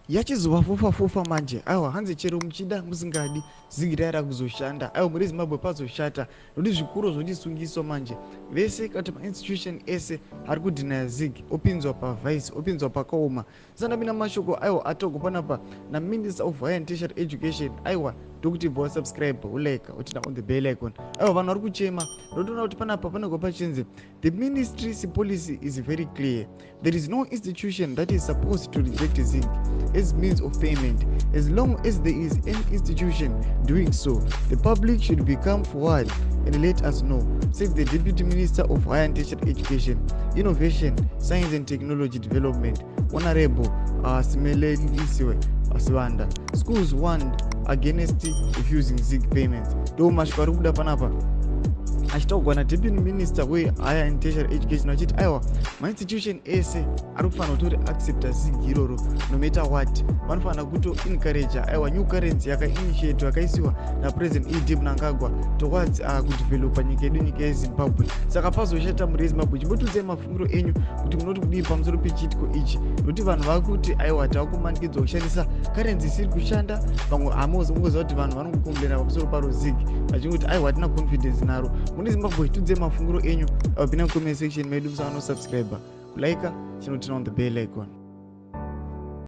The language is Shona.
Yachizovafufa fufa manje. Aiwa, hanzi chero muchida musingadi, ZiG raya kuzoshanda. Aiwa, muri Zimbabwe pazoshata nokuti zvikoro zvotisungiswa manje. Vese kati mainstitution ese ari kudhinaya ZiG opinzwa pavice, opinzwa pakaoma. Sandapinda mashoko, aiwa, atogwa panapa naMinister of Higher and Tertiary Education. Aiwa, ndokuti bva wasubscribe, ulike, uturn on the bell icon. Aiwa, vanhu vari kuchema. Ndotoona kuti panapa panenge pachinzi, "The ministry's policy is very clear. There is no institution that is supposed to reject ZiG as means of payment. As long as there is any institution doing so, the public should become forward and let us know," said the Deputy Minister of Higher and Tertiary Education, Innovation, Science and Technology Development, Honorable Simelelisiwe Sibanda. Schools warned against refusing ZiG payments. Ndo mashoko ari kubuda panapa achitaurwa naDeputy Minister weHigher and Tertiary Education, vachiti aiwa, mainstitution ese ari kufanira kutori accepta ZiG iroro no matter what. Vanofanira kutoencouragea, aiwa, new currency yakainitiate, yakaisiwa naPresident ED Mnangagwa towards kudevelopa nyika yedu, nyika yeZimbabwe. Saka pazoshata muri yeZimbabwe. Chimbotiudzai mafungiro enyu kuti munoti kudii pamusoro pechiitiko ichi, nokuti vanhu vakuti aiwa, tava kumanikidzwa kushandisa currency isiri kushanda. Vamwe hamuzokungoziva kuti vanhu vanongocomplaina pamusoro paro ZiG, vachingoti aiwa, hatina confidence naro. Mune Zimbabwe, tiudzei mafungiro enyu. Apinda mucomment section medu, musanosubscribe, kulike, chinoturn on the bell icon.